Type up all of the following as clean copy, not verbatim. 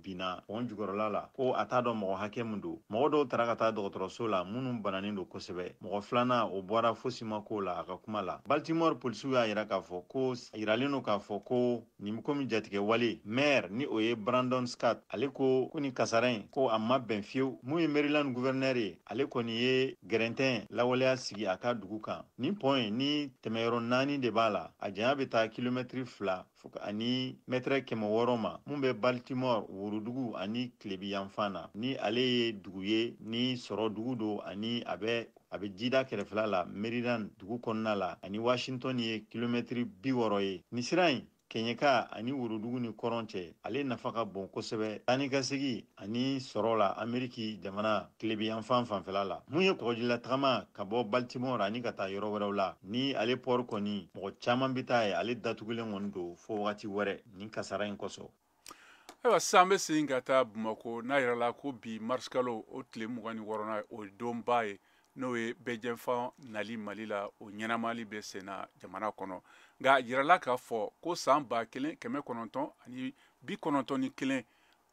binna pont jukɔrɔla la, ko a t'a dɔn mɔgɔ hakɛ min don. Mɔgɔ dɔw tara ka taa dɔgɔtɔrɔso la minnu bananen don kosɛbɛ. Mɔgɔ filanan, o bɔra fosi ma k'o la, a ka kuma la. Baltimore polisiw y'a yira k'a fɔ ko a yiralen don k'a fɔ ko nin bɛ komi jatigɛ wale. Maire, ni o ye Brandon Scott, ale ko ko nin kasara in, ko a ma bɛn fiyewu. Mun ye Maryland gouverneur ye, ale kɔni ye gɛrɛntɛn lawaleya sigi a ka dugu kan. Nin pont in ni tɛmɛyɔrɔ 4 de b'a la, a janya bɛ taa kilomɛtiri 2 fo ani mɛtɛrɛ 600 ma, mun bɛ Baltimore worodugu ani tilebi yanfan na. Ni ale ye dugu ye ni sɔrɔ dugu don, ani a bɛ jida kɛrɛfɛla la Maryland dugu kɔnɔna la, ani Washington ye kilomɛtiri 60 ye. Nin sira in kɛɲɛka ani worodugu ni kɔrɔn cɛ, ale nafa ka bon kosɛbɛ taa ni ka segi ani sɔrɔ la Ameriki jamana tilebiyanfan fanfɛla la. Mun ye kɔgɔjila tagama ka bɔ Baltimore ani ka taa yɔrɔ wɛrɛw la, ni ale port kɔni, mɔgɔ caman bɛ taa ye, ale datugulen kɔni don fo wagati wɛrɛ nin kasara in kosɔn. Ayiwa, sisan an bɛ segin ka taa Bamako n'a yɛrɛ la ko bi marisikalo o tile 26nan, o ye donba ye, n'o ye bɛɛjɛfan nali Mali la, o ɲɛnamali bɛ sen na jamana kɔnɔ. Nka a jirala k'a fɔ ko san 1991,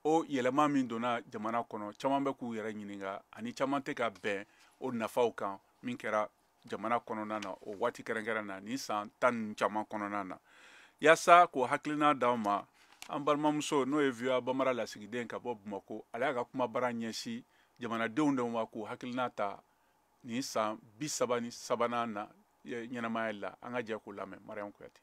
o yɛlɛma min donna jamana kɔnɔ, caman bɛ k'u yɛrɛ ɲininka ani caman tɛ ka bɛn o nafaw kan min kɛra jamana kɔnɔna na o waati kɛrɛnkɛrɛn na nin san 10 ni caman kɔnɔna na. Yaasa k'o hakilina d'anw ma, an balimamuso, n'o ye VOA Bambara lasigiden ka bɔ Bamako, ale y'a ka kumabara ɲɛsin jamanadenw de ma k'u hakilina ta nin san 33nan na ɲɛnamaya la. An ka jɛ k'o lamɛn. Mariam Kuyate.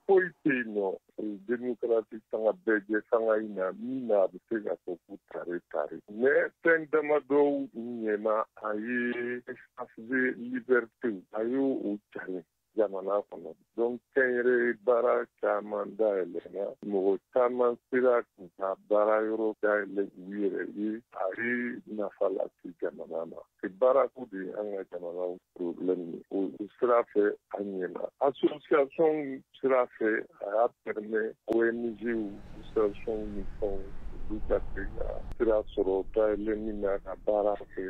Foyi tɛ yen nɔ démocratie fanga, bɛɛ jɛ fanga in na min na a bɛ se ka fɔ ko tare tare, mais fɛn damadɔw ɲɛna. A ye espace de liberté, a y'o o cari jamana kɔnɔ. Donc kɛnyɛrɛ baara caman dayɛlɛnna, mɔgɔ caman sera k'u ka baara yɔrɔ dayɛlɛ u yɛrɛ ye. A ye nafa lase jamana ma. Baarako de ye an ka jamana problème ye. O sira fɛ, a ɲɛna. Association sira fɛ, a y'a permet ONG, association ni fɛnw, olu ka se ka sira sɔrɔ dayɛlɛnni na ka baara kɛ.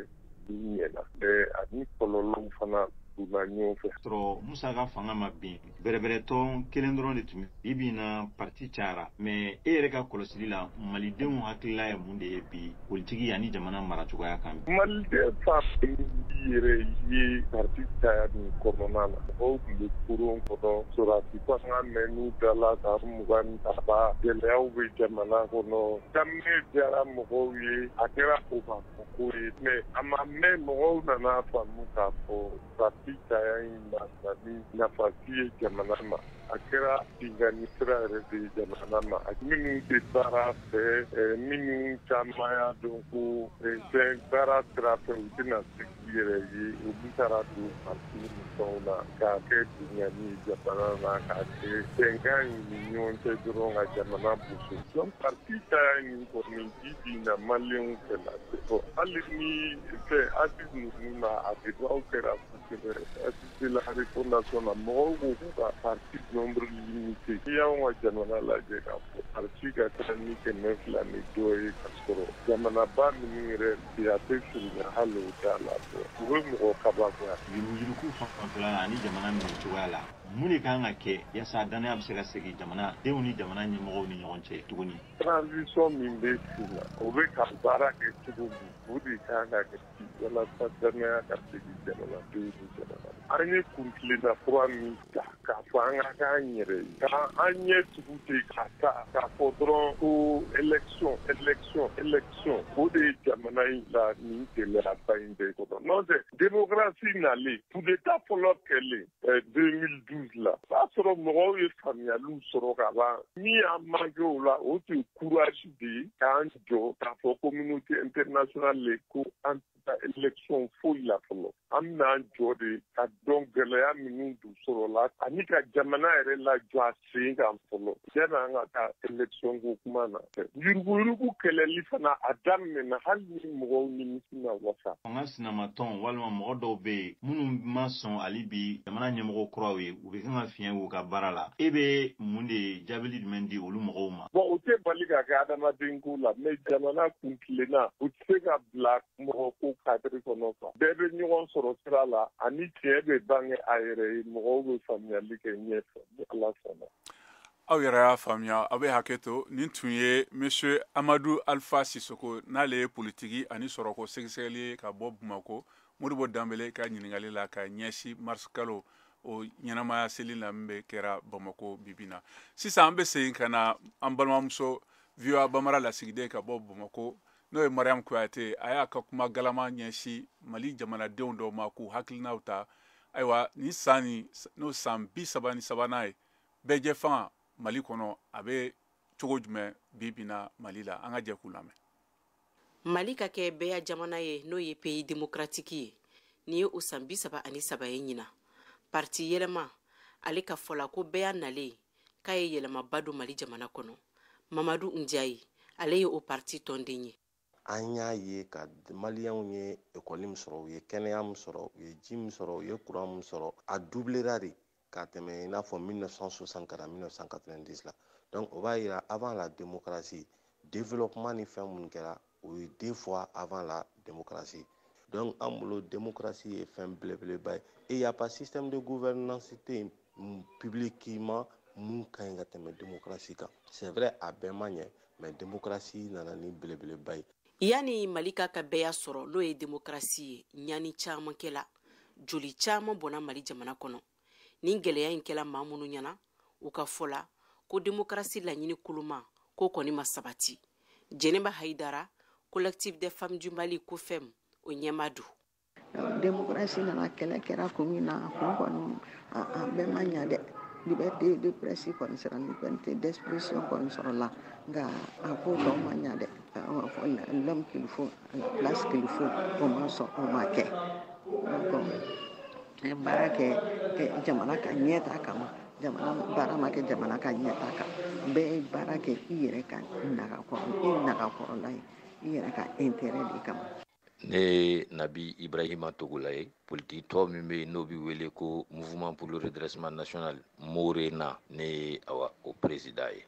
U ɲɛna, mais ani kɔlɔlɔw fana donna ɲɔgɔn fɛ. Sɔrɔ Musa ka fanga ma bin, bɛrɛbɛrɛtɔn kelen dɔrɔn de tun bi. Bi na, parti cayara, mais e yɛrɛ ka kɔlɔsili la, malidenw hakilila ye mun de ye bi politiki ani jamana maracogoya kan? Maliden fan bɛɛ yɛrɛ ye parti caya nin kɔnɔna na. Mɔgɔw tun bɛ koron kɔnɔ, sɔrɔdasi fanga mɛn'u da la san 23, gɛlɛyaw bɛ jamana kɔnɔ. Daminɛ diyara mɔgɔw ye, a kɛra ko ko ye, mais a ma mɛn, mɔgɔw nana faamu k'a fɔ parti caya in ma na ni nafa si ye jamana ma. A kɛra binkanni sira yɛrɛ de ye jamana ma. Minnu tɛ baara fɛ, minnu caman y'a dɔn ko fɛn baara sira fɛ u tɛna se k'u yɛrɛ ye, olu taara don parti ni fɛnw na k'a kɛ binkanni ye jamana na, k'a kɛ bɛnkan y'u ni ɲɔgɔn cɛ dɔrɔn ka jamana boso. Donc parti caya in kɔni, bi bi in na, maliyɛnw fɛ la, bon, hali ni fɛn assises ninnu na, a débat kɛra kosɛbɛ, assise de la refondation na, mɔgɔw ko k'u ka parti nombre limité. N'i y'anw ka jamana lajɛ, k'a fɔ parti ka ca ni 200 ni dɔ ye, ka sɔrɔ jamanaba ninnu yɛrɛ bi, a tɛ surunya hali o da la. Bɔn, u bɛ mɔgɔ kabakoya. Yuruguyurugu fanfɛla la ani jamana minɛ cogoya la, mun de kan ka kɛ yaasa danaya bɛ se ka segin jamana denw ni jamana ɲɛmɔgɔw ni ɲɔgɔn cɛ tuguni? Transition min bɛ sen na, o bɛ ka baara kɛ cogo min, o de kan ka kɛ walasa danaya ka segin jamanadenw ni jamana. An ye kuntilenna kura min ta k'a fɔ an ka k'an yɛrɛ ye, k'an ɲɛ tugu ten ka taa k'a fɔ dɔrɔn ko élection, élection, élection, o de ye jamana in la nin gɛlɛyaba in bɛɛ kɔnɔ. N'o tɛ, démocratie nalen, coup d'état fɔlɔ kɛlen 2012 la, o b'a sɔrɔ mɔgɔw ye faamuyaliw sɔrɔ ka ban. Min y'an manqué o la, o tun ye courage de ye k'an jɔ k'a fɔ communauté internationale ko an tɛ taa élection foyi la fɔlɔ, an bɛn'an jɔ de ka dɔn gɛlɛya minnu dun sɔrɔla ani ka jamana yɛrɛ lajɔ a sen kan fɔlɔ, yanni an ka taa élection ko kuma na. Yuruguyurugu kɛlɛli fana, a daminɛna, hali ni mɔgɔw nimisi ma wasa. Fanga sinamatɔn walima mɔgɔ dɔw bɛ yen minnu ma sɔn hali bi jamana ɲɛmɔgɔ kuraw ye, u bɛ kan ka fiɲɛ k'u ka baara la, e bɛ mun de jaabili jumɛn di olu mɔgɔw ma? Bon, o tɛ bali ka kɛ adamaden ko la, mais jamana kuntilenna, o tɛ se ka bila mɔgɔ ko cadre kɔnɔ quoi. Bɛɛ bɛ ɲɔgɔn sɔrɔ sira la ani tiɲɛ bɛ bange a yɛrɛ ye, mɔgɔw bɛ faamuyali kɛ ɲɛfɛ ni Ala sɔnna. Aw yɛrɛ y'a faamuya, aw bɛ hakɛ to. Nin tun ye Monsieur Amadu Alpha Sisoko, n'ale ye politiki ani sɔrɔko sɛgɛsɛgɛli ye ka bɔ Bamako. Modibo Danbele ka ɲininkali la ka ɲɛsin mars kalo o ɲɛnamaya seli la min bɛ kɛra Bamako bibi na. Sisan an bɛ segin ka na an balimamuso VOA Bambara lasigiden ka bɔ Bamako, n'o ye Mariam Kuyate. A y'a ka kuma galama ɲɛsin Mali jamanadenw dɔw ma k'u hakilinaw ta. Ayiwa, nin san nin, n'o san 33nan ye, bɛɛjɛ fanga Mali kɔnɔ, a bɛ cogo jumɛn bi bi na Mali la? An ka jɛ k'u lamɛn. Mali ka kɛ bɛɛya jamana ye, n'o ye pays démocratique ye, nin ye o san 33 ye ɲinan. Parti yɛlɛma, ale ka fɔ la ko bɛɛya nalen k'a ye yɛlɛmaba don Mali jamana kɔnɔ. Mamadu Njayi, ale ye o parti tɔnden ye. An y'a ye ka Maliyɛnw ye ekɔli min sɔrɔ, u ye kɛnɛya min sɔrɔ, u ye ji min sɔrɔ, u ye kuran min sɔrɔ, a doublera de ka tɛmɛ i n'a fɔ 1960 ka na 1990 la. Donc o b'a yira avant la démocratie, développement ni fɛn minnu kɛra, o ye deux fois avant la démocratie. Donc an bolo, démocratie ye fɛn belebeleba ye et y a pas système de gouvernance tɛ yen publiquement mun ka ɲi ka tɛmɛ démocratie kan. C'est vrai, a bɛɛ ma ɲɛ, mais démocratie nana ni belebeleba ye. Yanni Mali k'a ka bɛɛya sɔrɔ, n'o ye démocratie ye, ɲani caman kɛla, joli caman bɔnna Mali jamana kɔnɔ. Nin gɛlɛya in kɛla maa minnu ɲɛna, u ka fɔ la ko démocratie laɲini koloma k'o kɔni ma sabati. Jɛnɛba Hayidara, Collectif des femmes du Mali, COFEM, o ɲɛma don. Démocratie nana, kɛlɛ kɛra kun min na, a kun kɔni a bɛɛ ma ɲa dɛ. Liberté de presse kɔni sera, liberté d'expression kɔni sɔrɔla, nka a ko tɔ ma ɲa dɛ. L'homme qu'il faut à la place qu'il faut, o ma sɔn, o ma kɛ. Donc baara kɛ jamana ka ɲɛta kama, jamana baara ma kɛ jamana ka ɲɛta kan. Bɛɛ ye baara kɛ i yɛrɛ ka nagakɔrɔ, i nagakɔrɔla ye, i yɛrɛ ka intérêt de kama. Ne ye Nabi Ibrahima Togola ye. Politiki tɔn min bɛ yen n'o bɛ wele ko Mouvement pour le redressement national, MORENA, ne ye awa o président ye.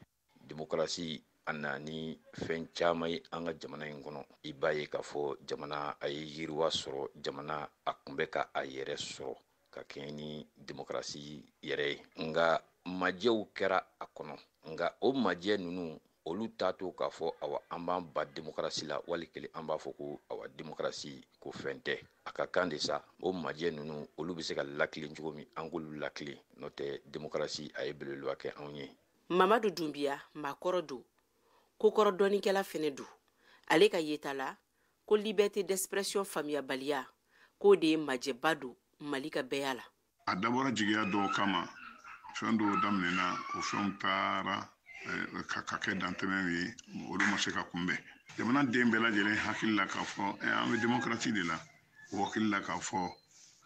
Démocratie a nana ni fɛn caman ye an ka jamana in kɔnɔ. I b'a ye k'a fɔ jamana a ye yiriwa sɔrɔ, jamana a kun bɛ ka a yɛrɛ sɔrɔ ka kɛɲɛ ni démocratie yɛrɛ ye, nka majɛw kɛra a kɔnɔ. Nka o majɛ ninnu, olu t'a to k'a fɔ awa an b'an ba démocratie la, wali kelen an b'a fɔ ko awa démocratie ko fɛn tɛ. A ka kan de sa, o majɛ ninnu, olu bɛ se ka lakilen cogo min, an k'olu lakilen. N'o tɛ, démocratie a ye belebeleba kɛ anw ye. Mamadu Dunbiya, maakɔrɔ don, kokɔrɔ dɔnnikɛla fɛnɛ don. Ale ka yeta la ko liberté d'expression faamuyabaliya, k'o de ye majɛba don Mali ka bɛɛya la. A dabɔra jigiya dɔw kama, fɛn dɔw daminɛna, o fɛnw taara ka kɛ dantɛmɛw ye, olu ma se ka kunbɛn. Jamana den bɛɛ lajɛlen hakili la k'a fɔ an bɛ démocratie de la, o hakili la k'a fɔ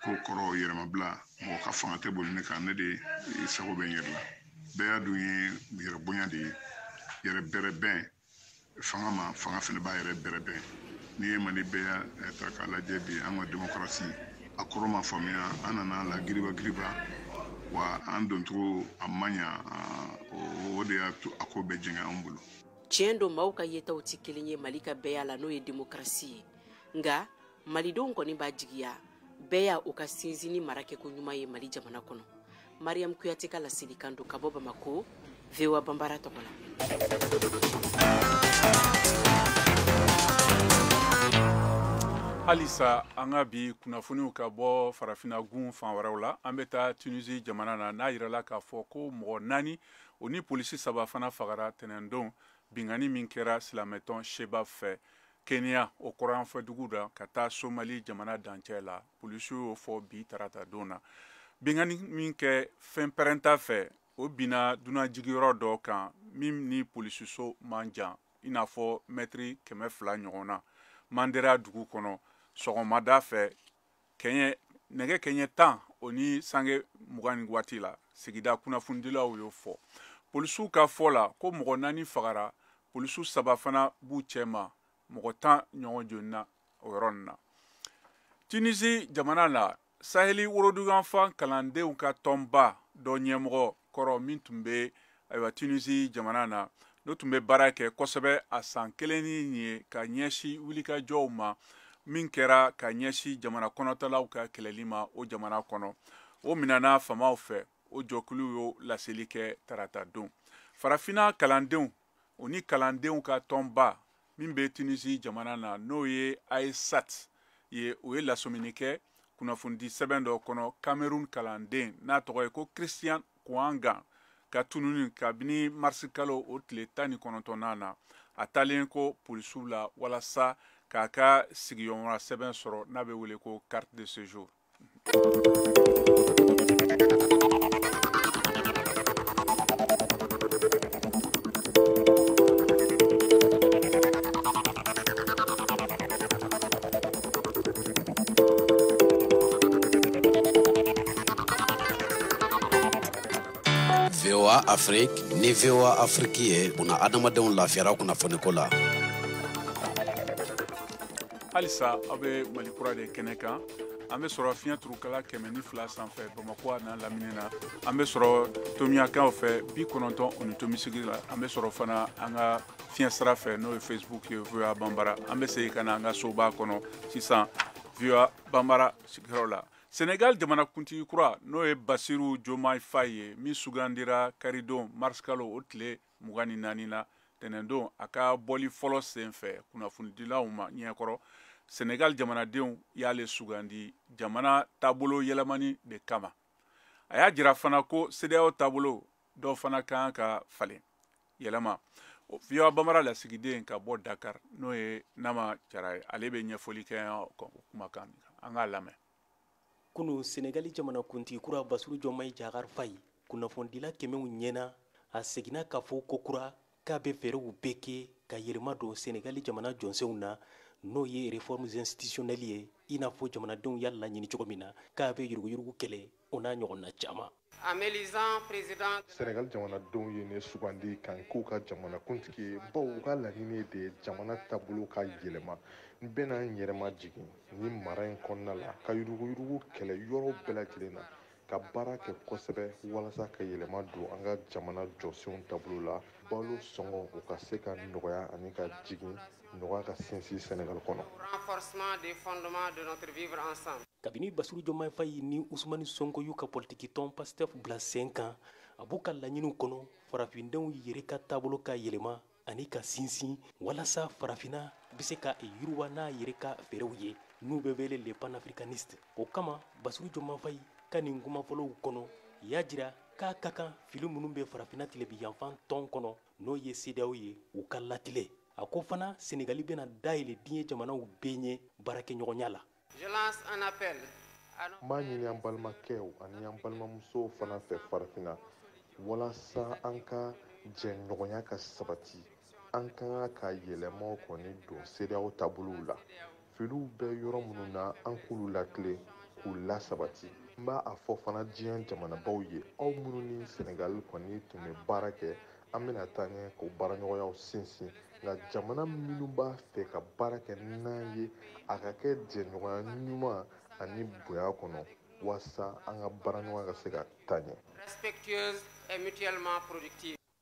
ko kɔrɔ yɛrɛmabila, mɔgɔ ka fanga tɛ boli ne kan, ne de sago bɛ n yɛrɛ la. Bɛɛ dun ye yɛrɛ bonya de ye, yɛrɛ bɛrɛbɛn fanga ma, fanga fana b'a yɛrɛ bɛrɛbɛn. N'i ye Mali bɛɛ ta k'a lajɛ bi, an ka démocratie a kɔrɔ ma faamuya, an nana la giriba giriba wa, an doncogo a man ɲa, o de y'a to a ko bɛɛ jɛngɛ anw bolo. Tiɲɛ don, maaw ka yetaw tɛ kelen ye Mali ka bɛɛya la, n'o ye démocratie ye, nka malidenw kɔni b'a jigiya bɛɛ y'a o ka sinsin ni mara kɛko ɲuman ye Mali jamana kɔnɔ. Mariam Kuyate ka laselikan don ka bɔ Bamako, VOA Banbara tɔgɔ la. Halisa an ka bi kunnafoniw ka bɔ Farafinna gun fan wɛrɛw la. An bɛ taa Tunisie jamana na, n'a yirala k'a fɔ ko mɔgɔ naani, o ni polisi saba fana fagara tɛnɛndon, binkanni min kɛra silamɛtɔn Shebab fɛ Kenya o kɔrɔnfɛ dugu la ka taa Somali jamana dancɛ la. Polisiw y'o fɔ bi tarata don na. Binkanni min kɛ fɛn pɛrɛnta fɛ, o binna dunanjigiyɔrɔ dɔ kan min ni polisiso man jan, i n'a fɔ mɛtiri 200 ɲɔgɔn na, Mandera dugu kɔnɔ, sɔgɔmada fɛ kɛɲɛ nɛgɛ kɛɲɛ 10 o ni sange 20 ni waati la. Sigida kunnafonidilaw y'o fɔ. Polisiw ka fɔ la ko mɔgɔ naani fagara, polisiw saba fana b'u cɛ ma, mɔgɔ 10 ɲɔgɔn jolina o yɔrɔ nin na. Tunisie jamana la, Saheli woroduguyanfan kalandenw ka tɔnba dɔ ɲɛmɔgɔ kɔrɔ min tun bɛ ayiwa Tunisie jamana na, n'o tun bɛ baara kɛ kosɛbɛ a san kelen ni ye ka ɲɛsin wulikajɔw ma min kɛra ka ɲɛsin jamana kɔnɔtalaw ka kɛlɛli ma o jamana kɔnɔ, o minɛna faamaw fɛ. O jɔkulu y'o laseli kɛ tarata don. Farafinna kalandenw o ni kalandenw ka tɔnba min bɛ Tunisi jamana na, n'o ye AESAT ye, o ye lasɔmini kɛ kunnafonidi sɛbɛn dɔ kɔnɔ Cameroun kalanden n'a tɔgɔ ye ko Christian Kouangan ka tununi kabini marisi kalo o tile 19nan na, a taalen ko polisiw la walasa k'a ka sigiyɔrɔma sɛbɛn sɔrɔ n'a bɛ wele ko carte de séjour. VOA Afrique ni VOA Afrique ye buna adamadenw lafiyara kunnafoniko la. Halisa aw bɛ Mali kura de kɛnɛ kan. An bɛ sɔrɔ fiɲɛ turukala 102 sanfɛ Bamakɔ n'a lamini na. An bɛ sɔrɔ tomiyakaw fɛ 98 la. An bɛ sɔrɔ fana an ka fiɲɛ sira fɛ, n'o ye Facebook ye, VOA Banbara. An bɛ segin ka na an ka soba kɔnɔ sisan, VOA Banbara sigiyɔrɔ la. Senegal jamanakuntigi kura, n'o ye Basiru Diomaye Faye ye, min sugandira karidon mars kalo o tile 24 na, tɛnɛndon, a ka bɔli fɔlɔ sen fɛ kunnafonidilaw ma ɲɛkɔrɔ, Senegal jamanadenw y'ale sugandi jamana taabolo yɛlɛmani de kama. A y'a jira fana ko CEDEAO taabolo dɔw fana kan ka falen yɛlɛma. VOA Bambara lasigiden ka bɔ Dakar, n'o ye Nama Jara ye, ale bɛ ɲɛfɔli kɛ kumakan, an k'a lamɛn. Kunu Senegali jamanakuntigi kura Basiru Diomaye Diakhar Faye kunnafonidila kɛmɛw ɲɛna, a seginna k'a fɔ ko kura k'a bɛ fɛɛrɛw bɛɛ kɛ ka yɛlɛma don Senegali jamana jɔnsenw na, n'o ye réformes institutionnelles ye, i n'a fɔ jamanadenw y'a laɲini cogo min na, k'a bɛ yuruguyurugu kɛlɛ, o n'a ɲɔgɔnna caman. Senegal jamanadenw ye ne sugandi kan k'u ka jamanakuntigi ye, bawo u ka laɲini de ye jamana taabolo ka yɛlɛma. N bɛna n yɛrɛ majigin ni mara in kɔnɔna la, ka yuruguyurugu kɛlɛ yɔrɔ bɛɛ lajɛlen na, ka baara kɛ kosɛbɛ walasa ka yɛlɛma don an ka jamana jɔsenw taabolo la, balo sɔngɔ o ka se ka nɔgɔya ani ka jigin, nɔgɔya ka sinsin Senegal kɔnɔ. Kabini Basiru Diomaye Faye ni Ousmane Sonko y'u ka politiki tɔn Pastef bila sen kan, a b'u ka laɲiniw kɔnɔ farafindenw yɛrɛ ka taabolo ka yɛlɛma ani ka sinsin walasa farafinna bɛ se ka yiriwa n'a yɛrɛ ka fɛɛrɛw ye, n'u bɛ wele les panafricanistes. O kama Basiru Diomaye Faye ka nin kumafɔlɔw kɔnɔ y'a jira k'a ka kan fili minnu bɛ farafinna tilebin yanfan tɔn kɔnɔ, n'o ye CEDEAO ye, u ka latigɛ. A ko fana Senegali bɛna dayɛlɛ diɲɛ jamanaw bɛɛ ɲɛ baarakɛɲɔgɔnya la. N b'a ɲini an balimakɛw ani an balimamusow fana fɛ farafinna, walasa an ka jɛɲɔgɔnya ka sabati, an ka kan ka yɛlɛmaw kɔni don CEDEAO taabolow la. Filiw bɛ yɔrɔ minnu na, an k'olu latilen k'u lasabati. N b'a a fɔ fana diɲɛ jamanabaw ye, aw minnu ni Senegal kɔni tun bɛ baara kɛ, an bɛna taa ɲɛ k'o baaraɲɔgɔnyaw sinsin. Nka jamana minnu b'a fɛ ka baara kɛ n'an ye, a ka kɛ jɛɲɔgɔnya ɲuman ani bonya kɔnɔ, walasa an ka baaraɲɔgɔnya ka se ka taa ɲɛ.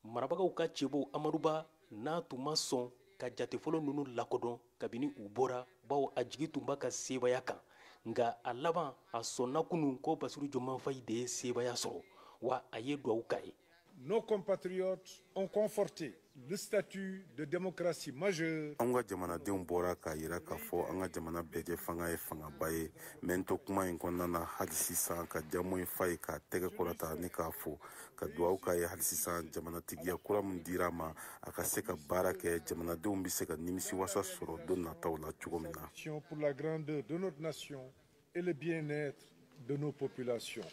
Marabagaw ka cɛbɔ Amaduba n'a tun ma sɔn ka jate fɔlɔ ninnu lakodɔn kabini u bɔra, bawo a jigi tun b'a ka sebaaya kan. Nka a laban a sɔnna kunun ko Basiru Diomaye Faye de ye sebaaya sɔrɔ, wa a ye duwawu k'a ye. Nos compatriotes ont conforté le statut de démocratie majeure. An ka jamanadenw bɔra k'a yira k'a fɔ an ka jamana bɛɛ fanga ye fangaba ye. Mɛ n to kuma in kɔnɔna na hali sisan, ka Diomaye Faye k'a tɛgɛ kɔrɔta ni k'a fo, ka duwawu k'a ye hali sisan, jamanatigiya kura min dira a ma, a ka se ka baara kɛ, jamanadenw bɛ se ka nimisiwasa sɔrɔ don nataw la cogo min na. Pour la grandeur de notre nation et le bien-être de nos populations.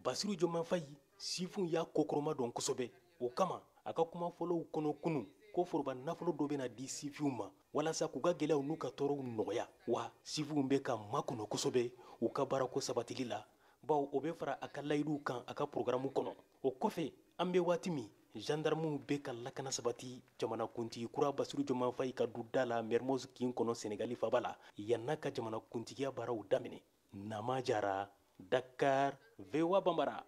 Basiru Diomaye Faye sifinw y'a kokɔrɔma dɔn kosɛbɛ. O kama a ka kuma fɔlɔw kɔnɔ kunun ko foroba nafolo dɔ bɛna di sifinw ma walasa k'u ka gɛlɛyaw n'u ka tɔɔrɔw nɔgɔya. Wa sifinw bɛ ka makɔnɔ kosɛbɛ u ka baarako sabatili la, bawo o bɛ fara a ka layiduw kan a ka programme kɔnɔ. O kɔfɛ, an bɛ waati min, gendarmew bɛ ka lakana sabati jamanakuntigi kura Basiru Diomaye Faye ka du da la Mermoz kin kɔnɔ Senegali faba la, yann'a ka jamanakuntigiya baaraw daminɛ. Nama Jara, Dakar, VOA Bambara.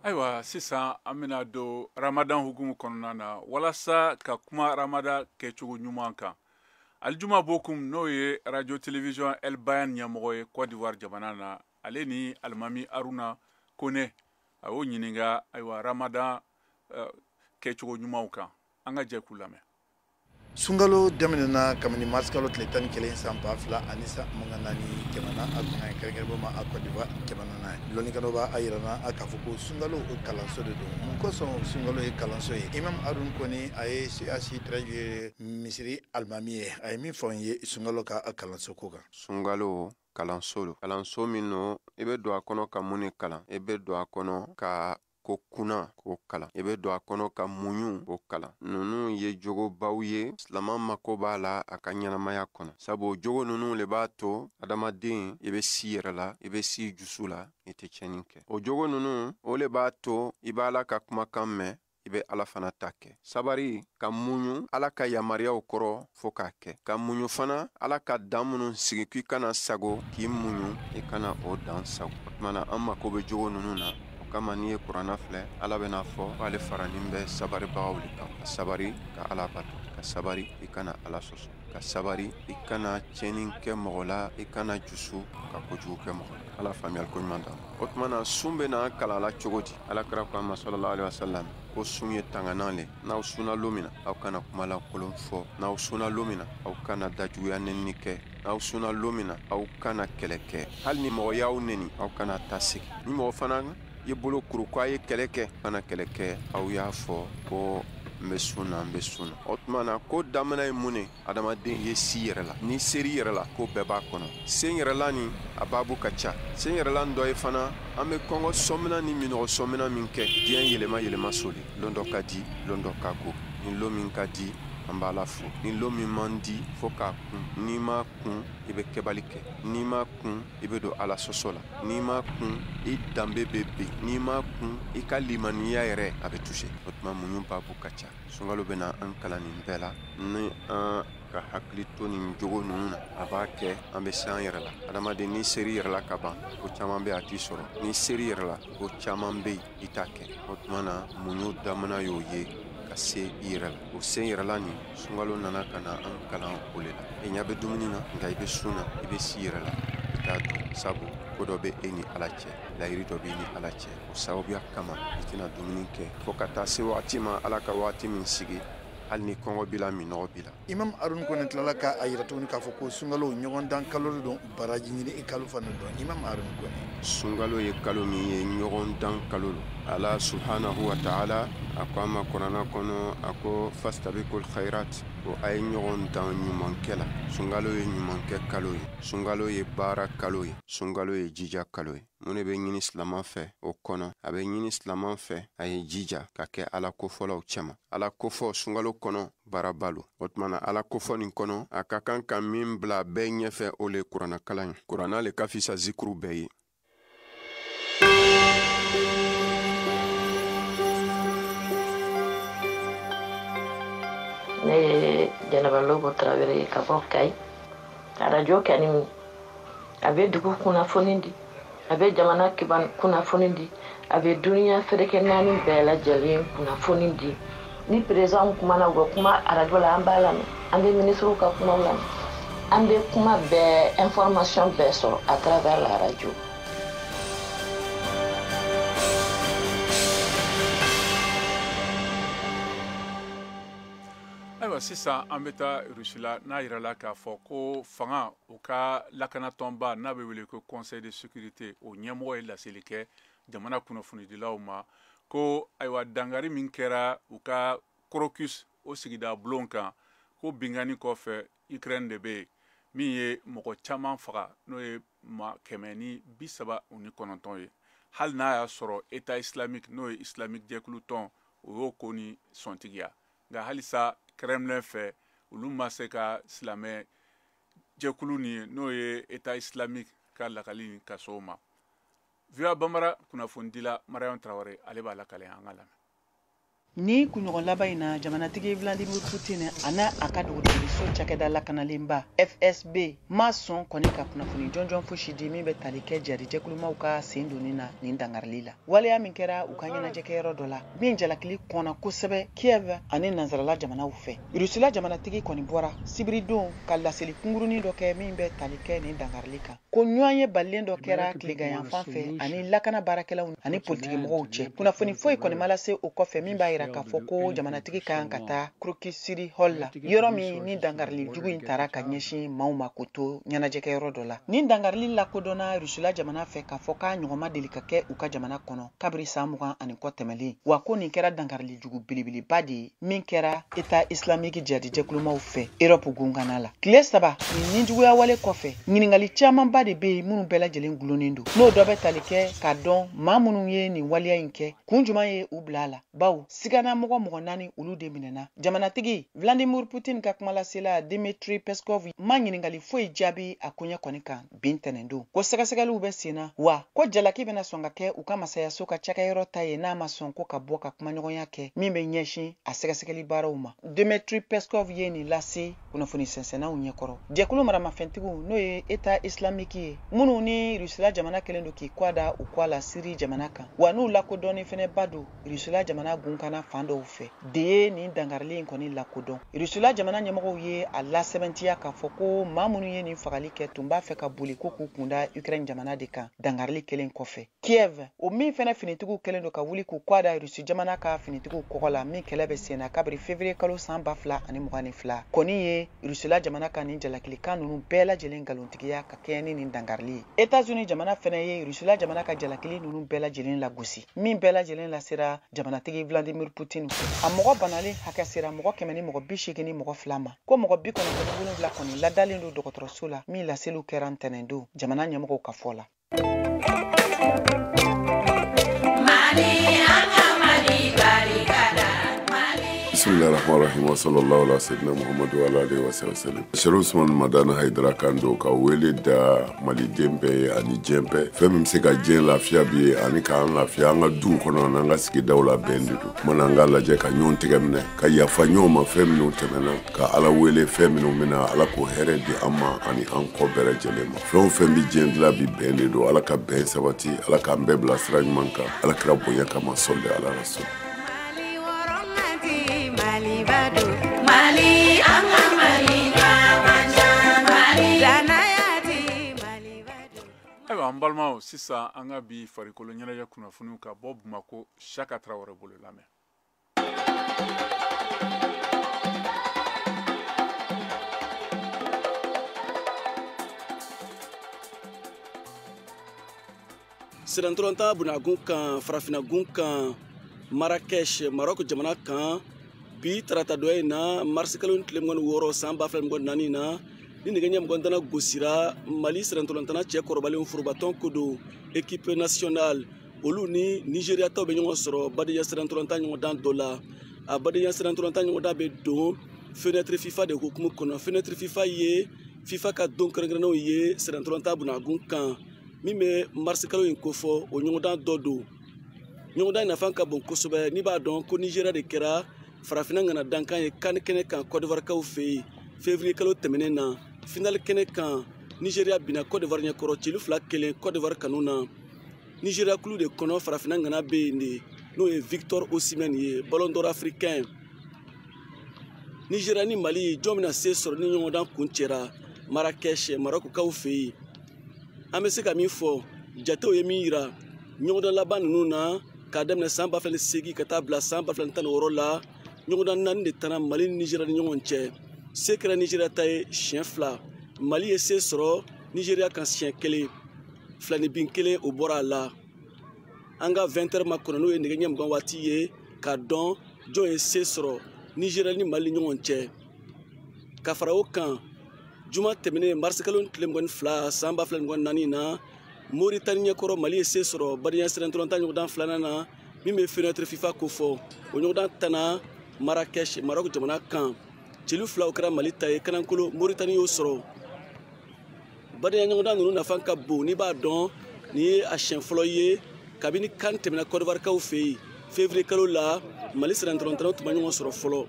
Ayiwa, sisan an bɛna don Ramadan hukumu kɔnɔna na walasa ka kuma Ramadan kɛcogo ɲuman kan. Alijuma Bokum, n'o ye radio télévision El Bayan ɲɛmɔgɔ ye Côte d'Ivoire jamana na, ale ni Alimami Aruna Kone, a y'o ɲininka, ayiwa, Ramadan kɛcogo ɲumanw kan. An ka jɛ k'u lamɛn. Sunkalo daminɛna kabini marisikalo tile 11 san 2024 jamana a kɔnɔ, kɛrɛnkɛrɛn ma a Côte d'Ivoire jamana na. Lɔnnikɛlaw b'a yira na k'a fɔ ko sunkalo o kalanso de don. Mun kosɔn sunkalo ye kalanso ye? Imam Arun Kone, a ye CAC 13 misiri alimami ye, a ye min fɔ n ye sunkalo ka kalanso ko kan. Sunkalo kalanso lo, kalanso min no i bɛ don a kɔnɔ ka mun de kalan? I bɛ don a kɔnɔ ka ko kunna k'o kalan, i bɛ don a kɔnɔ ka muɲu k'o kalan. Ninnu ye jogobaw ye silama mako b'a la a ka ɲɛnamaya kɔnɔ, sabu o jogo ninnu le b'a to adamaden i bɛ si yɛrɛ la, i bɛ si jusu la, i tɛ tiɲɛni kɛ. O jogo ninnu o le b'a to i b'Ala ka kumakan mɛn, i bɛ Ala fana ta kɛ. Sabari, ka muɲu Ala ka yamaruyaw kɔrɔ fo k'a kɛ, ka muɲu fana Ala ka dan minnu sigi k'i kana sago, k'i muɲu i kana o dan sago. O tuma na an mako bɛ jogo ninnu na. O kama n'i ye kuranna filɛ, Ala bɛna fɔ k'ale faranin bɛ sabaribagaw le kan. Ka sabari ka Ala bato, ka sabari i kana Ala sɔsɔ, ka sabari i kana tiɲɛni kɛ mɔgɔ la, i kana jusu ka kojugu kɛ mɔgɔ la. Ala faamuyali ko ɲuman d'an ma. O tuma na sun bɛ n'an kalan la cogo di? Ala kira ko an ma sallallahu alaihi wasallam ko sun ye tanganan le. N'aw sunna lon min na, aw kana kumalankolon fɔ. N'aw sunna lon min na, aw kana dajuguya nɛnini kɛ. N'aw sunna lon min na, aw kana kɛlɛ kɛ. Hali ni mɔgɔ y'aw nɛni, aw kana ta segin. Ni mɔgɔ fana ye bolo kuru ko a ye kɛlɛ kɛ, kana kɛlɛ kɛ. Aw y'a fɔ ko n bɛ sun na, n bɛ sun na. O tuma na ko daminɛ ye mun ye? Adamaden ye si yɛrɛ la. N'i seri yɛrɛ la, ko bɛɛ b'a kɔnɔ. Sen yɛrɛ la nin, a baabu ka ca. Sen yɛrɛ la dɔ ye fana, an bɛ kɔngɔ sɔmina ni minɔgɔ sɔmina min kɛ, diɲɛ yɛlɛma yɛlɛma soli. Lon dɔ ka di, lon dɔ ka go. Ni lon min ka di, an b'Ala fo. Ni lon min man di, fo k'a kun. N'i ma kun, i bɛ kɛbali kɛ. N'i ma kun, i bɛ don Ala sɔsɔ la. N'i ma kun, i danbe bɛ bin. N'i ma kun, i ka limaniya yɛrɛ a bɛ toucher. O tuma muɲu baabu ka ca. Sunkalo bɛ na an kalan nin bɛɛ la. Ni an ka hakili to nin jogo ninnu na, a b'a kɛ an bɛ se an yɛrɛ la. Adamaden n'i seri yɛrɛ la ka ban, ko caman bɛ a t'i sɔrɔ. N'i seri yɛrɛ la, ko caman bɛ yen i t'a kɛ. O tuma na muɲu damina y'o ye, ka se i yɛrɛ la. O sen yɛrɛ la nin, sunkalo nana ka na an kalan o le la. I ɲɛ bɛ dumuni na, nka i bɛ sun na, i bɛ si yɛrɛ la, i t'a dun. Sabu ko dɔ bɛ e ni Ala cɛ, layiri dɔ bɛ e ni Ala cɛ. O sababuya kama i tɛna dumuni kɛ fo ka taa se wagati ma, Ala ka wagati min sigi, hali ni kɔngɔ b'i la, minɔgɔ b'i la. Imam Arun Kone tilala k'a yira tuguni k'a fɔ ko sunkalo ɲɔgɔndan kalo de don, baraji ɲini kalo fana don. Imam Arun Kone: Sunkalo ye kalo min ye, ɲɔgɔndan kalo don. Ala subhanahu wa ta'ala a ko an ma kuranna kɔnɔ, a ko fastabikul khairat, ko a ye ɲɔgɔn dan ɲumankɛ la. Sunkalo ye ɲumankɛ kalo ye, sunkalo ye baara kalo ye, sunkalo ye jija kalo ye. Mun de bɛ ɲini silamɛ fɛ o kɔnɔ? A bɛ ɲini silamɛ fɛ a ye jija ka kɛ Ala kofɔlaw cɛma. Ala kofɔ sunkalo kɔnɔ baaraba lo. O tuma na Ala kofɔ nin kɔnɔ, a ka kan ka min bila bɛɛ ɲɛfɛ, o le ye kuranna kalan ye. Kuranna le ka fisa zikuru bɛɛ ye. Ne ye Jɛnɛba Lobo Tarawele ye ka bɔ Kayi. Arajo kɛni, a bɛ dugu kunnafoni di, a bɛ jamana kunnafoni di, a bɛ duniya ferekɛ naani bɛɛ lajɛlen kunnafoni di. Ni président kumana, u bɛ kuma arajo la, an b'a lamɛn. An bɛ minisiriw ka kumaw lamɛn, an bɛ kuma bɛɛ, information bɛɛ sɔrɔ à travers la radio. Ayiwa, sisan an bɛ taa Rusila. N'a yirala k'a fɔ ko fanga u ka lakanatɔnba n'a bɛ wele ko Conseil de sécurité, o ɲɛmɔgɔ ye laseli kɛ jamana kunnafonidilaw ma ko ayiwa, dangari min kɛra u ka Crocus o sigida bulon kan, ko binkanni kɔfɛ Ukraine de bɛ yen, min ye mɔgɔ caman faga, n'o ye maa 139 ye, hali n'a y'a sɔrɔ État islamique, n'o ye islamique jɛkulu tɔn, o y'o ko ni sɔntigiya. Nka halisa Kremlin fɛ, olu ma se ka silamɛ jɛkulu nin ye, n'o ye État islamique ka lakali ka s'o ma. VOA Bambara kunnafonidila Mariam Traoré, ale b'a lakale, an ka lamɛn. Ni kunɲɔgɔn laban in na, jamanatigi Vladimir Putin a n'a a ka dugutigi cakɛda lakanalenba FSB ma sɔn kɔni ka kunnafoni jɔnjɔn fosi di min bɛ tali kɛ jadijɛkulumaw ka sen donni na nin dangarili la. Waleya min kɛra u ka ɲɛnajɛkɛyɔrɔ dɔ la min jalakili kɔnna kosɛbɛ Kiev ani nansarala jamanaw fɛ. Rusila jamanatigi kɔni bɔra sibiridon ka laseli kunkurunin dɔ kɛ min bɛ tali kɛ nin dangarili kan. Ko ɲɔgɔn ye balilen dɔ kɛra tileganyanfan fɛ ani lakana baarakɛlaw ani politikimɔgɔw cɛ. Kunnafoni foyi kɔni ma lase o kɔfɛ min b'a yira k'a fɔ ko jamanatigi ka kan ka taa Crocus City Hall la, yɔrɔ min ni dangarili jugu in taara ka ɲɛsin maaw ma k'o to ɲɛnajɛkɛyɔrɔ dɔ la. Nin dangarili lakodɔnna Rusila jamana fɛ k'a fɔ k'a ɲɔgɔn ma deli ka kɛ u ka jamana kɔnɔ kabiri san 20 ani kɔ tɛmɛlen, wa ko nin kɛra dangarili jugu belebeleba de ye min kɛra État islamique jadijɛkulumaw fɛ Europe gungana la. Tile 3 nin nijuguya wale kɔfɛ, ɲininkali camanba de bɛ yen minnu bɛɛ lajɛlen gulonnen don, n'o dɔ bɛ tali kɛ k'a dɔn maa minnu ye nin waleya in kɛ, kun jumɛn ye u bila a la, bawo sigana mɔgɔ 4 olu de minɛna. Jamanatigi Vladimir Putin ka kumalasela Dmitry Peskov ma ɲininkali foyi jaabi a koɲɛ kɔni kan bin tɛnɛndon. Ko sɛgɛsɛgɛliw bɛ sen na, wa ko jalaki bɛna sɔn ka kɛ u ka masayaso ka cakɛyɔrɔ ta ye n'a ma sɔn ko ka bɔ ka kumaɲɔgɔnya kɛ min bɛ ɲɛsin a sɛgɛsɛgɛli baaraw ma. Dmitry Peskov ye nin lase kunnafoni sɛnsɛnnaw ɲɛkɔrɔ. Jɛkulu maramafɛntigiw n'o ye État islamique ye, minnu ni Rusila jamana kɛlen don k'i kɔ da u kɔ la Siri jamana kan, wa n'u lakodɔnni fɛnɛ ba don Rusila jamana gunkana fan dɔw fɛ de ye nin dangarili in kɔni lakodɔn. Rusila jamana ɲɛmɔgɔw ye a lasɛbɛntiya k'a fɔ ko maa minnu ye nin fagali kɛ tun b'a fɛ ka boli ko k'u kunda Ukraine jamana de kan dangarili kelen kɔfɛ. Kiev, o min fɛnɛ finitigiw kɛlen don ka wuli k'u kɔ da Rusi jamana ka finitigiw kɔgɔ la min kɛlɛ bɛ sen na kabiri février kalo san 2022 kɔni ye Rusila jamana ka nin jalakilikan ninnu bɛɛ lajɛlen nkalontigiya ka kɛɲɛ ni nin dangarili ye. États-Unis jamana fɛnɛ ye Rusila jamana ka jalakili ninnu bɛɛ lajɛlen lagosi min bɛɛ lajɛlen lasera jamanatigi Vladimir Putin fɛ. A mɔgɔ banalen hakɛ sera mɔgɔ 182 ma, ko mɔgɔ 97 kɔni ladalen don dɔgɔtɔrɔso la min laseliw kɛra ntɛnɛndon jamana ɲɛmɔgɔw ka fɔ la. Bismillahirrahmanirrahim wa sallallahu ala sayyidina Muhammad wa ala alihi wa sallam. Sherif Usman Madani Haidara kan don ka wele da maliden bɛɛ ye ani diɲɛ bɛɛ. Fɛn min bɛ se ka diɲɛ lafiya bi ye ani k'an lafiya an ka duw kɔnɔ n'an ka sigidaw la bɛn de don. Kumana an k'a lajɛ ka ɲɔgɔn tɛgɛ minɛ, ka yafa ɲɔgɔn ma fɛn minnu tɛmɛna, ka Ala wele fɛn minnu bɛna, Ala k'o hɛrɛ di an ma ani an kɔ bɛɛ lajɛlen ma. Fɛn o fɛn bɛ diɲɛ dilan bi bɛn de don. Ala ka bɛn sabati, Ala k'an bɛɛ bila sira ɲuman kan, Ala kira bonya kama sɔli ala rasul. Ayiwa an balimaw, sisan an ka bi farikolo ɲɛnajɛ kunnafoniw ka bɔ Bamakɔ Saka Tarawele bolo lamɛn. Sirantɔrɔntan bunagun kan, farafinagun kan, Marrakech, Maroc jamana kan, bi tarata dɔ in na, mars kalo tile 26 san 2024 na, ni nɛgɛ ɲɛ 20 gosira Mali sirantɔrɔntanna cɛ kɔrɔbalenw forobatɔn ko don équipe nationale olu ni Nigeria taw bɛ ɲɔgɔn sɔrɔ badenya sirantɔrɔntan ɲɔgɔndan dɔ la. A badenya sirantɔrɔntan ɲɔgɔndan bɛ don fenêtre FIFA de hukumu kɔnɔ. Fenêtre FIFA ye FIFA ka don kɛrɛnkɛrɛnnenw ye sirantɔrɔntan bunagun kan min bɛ mars kalo in kofɔ, o ɲɔgɔndan dɔ don. Ɲɔgɔndan nafa ka bon kosɛbɛ. N'i b'a dɔn ko Nigeria de kɛra farafinna ŋana dankan ye CAN kɛnɛ kan Côte d'Ivoire kaw fɛ yen février kalo tɛmɛnen na. Finale kɛnɛ kan Nigeria binna Côte d'Ivoire ɲɛkɔrɔ celu 2-1 Côte d'Ivoire kanu na. Nigeria kulu de kɔnɔ farafinna ŋana bɛ yen de, n'o ye Victor Osimhen ye, Ballon d'Or africain. Nigeria ni Mali jɔn bɛna se sɔrɔ ni ɲɔgɔndan kuncɛra Marrakech, Maroc kaw fɛ yen. An bɛ se ka min fɔ, jatew ye min yira ɲɔgɔndan laban ninnu na k'a daminɛ san 2008 ka taa bila san 2016 la, ɲɔgɔndan 4 de taara Mali ni Nigeria ni ɲɔgɔn cɛ. Se kɛra Nigeria ta ye siɲɛ 2, Mali ye se sɔrɔ Nigeria kan siɲɛ 1, 2-1 o bɔra a la. An ka 20h ma kɔnɔ n'o ye nɛgɛ ɲɛ 20 waati ye k'a dɔn jɔn ye se sɔrɔ Nigeria ni Mali ni ɲɔgɔn cɛ. Ka fara o kan, juma tɛmɛnen mars kalo tile 22 san 2024 na, Mauritanie ɲɛkɔrɔ Mali ye se sɔrɔ badenya sirantɔrɔntan ɲɔgɔndan 2nan na min bɛ fenêtre FIFA kofɔ. O ɲɔgɔndan tanna Marrakech, Maroc jamana kan. Celu 2 o kɛra Mali ta ye, kanankolo Mauritanie y'o sɔrɔ. Badenya ɲɔgɔndan ninnu nafa ka bon. N'i b'a dɔn nin ye a siɲɛ fɔlɔ ye kabini CAN tɛmɛna Côte d'Ivoire kaw fɛ yen février kalo la, Mali sirantɔrɔntɔrɔ tun ma ɲɔgɔn sɔrɔ fɔlɔ.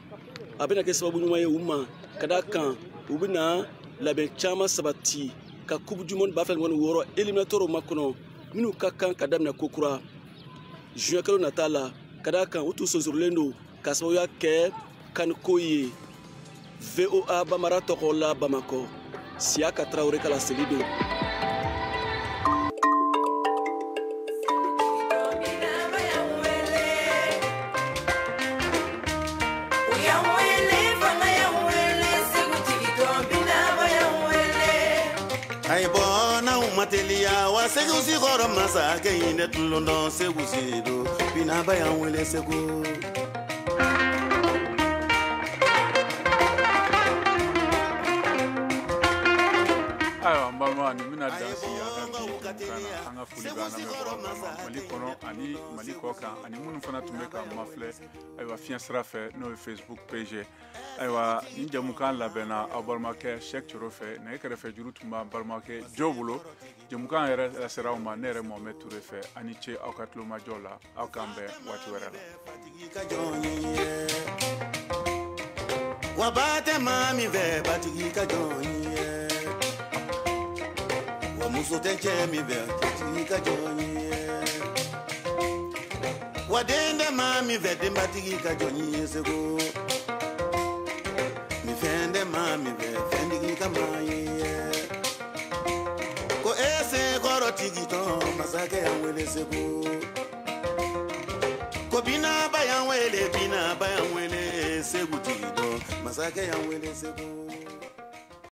A bɛna kɛ sababu ɲuman ye u ma, ka d'a kan u bɛna labɛn caman sabati ka Coupe du monde 2026 éliminatoire makɔnɔ, minnu ka kan ka daminɛ kokura juin kalo nata la, ka d'a kan u tun sonsorolen don ka sababuya kɛ kaniko ye. VOA Bambara tɔgɔ la Bamakɔ, Siyaka Tarawele ka laseli don. Mateliya wa Segu sikɔrɔ masakɛ in ne tulon dɔn Segu sedo binaba y'an wele Segu. Ayiwa n balima, nin bɛna dan sigi an ka bi jɛmukan na. An ka foli bɛ an lamɛnbagaw bɛɛ ma Mali kɔnɔ ani Mali kɔ kan, ani minnu fana tun bɛ k'an mafilɛ ayiwa fiɲɛ sira fɛ, n'o ye Facebook page. Ayiwa, nin jɛmukan labɛnna aw balimakɛ Sɛk Coro fɛ, nɛgɛ kɛrɛfɛ juru tun b'an balimakɛ Jo bolo. Jɛmukan yɛrɛ lasera aw ma ne yɛrɛ Mohamed Ture fɛ. Aw ni ce aw ka tulomajɔ la, aw k'an bɛn waati wɛrɛ la. Wa ba tɛ maa min fɛ, batigi ka jɔn ye. Wa muso tɛ cɛ min fɛ, cɛtigi ka jɔn ye. Wa den tɛ maa min fɛ, denbatigi ka jɔn ye Segu. Ni fɛn tɛ maa min fɛ, fɛntigi ka maa ye. Ko e sekɔrɔ tigi tɔn, masakɛ y'an wele Segu. Ko binaba y'an wele, binaba y'an wele Segu tigi tɔn, masakɛ y'an wele Segu.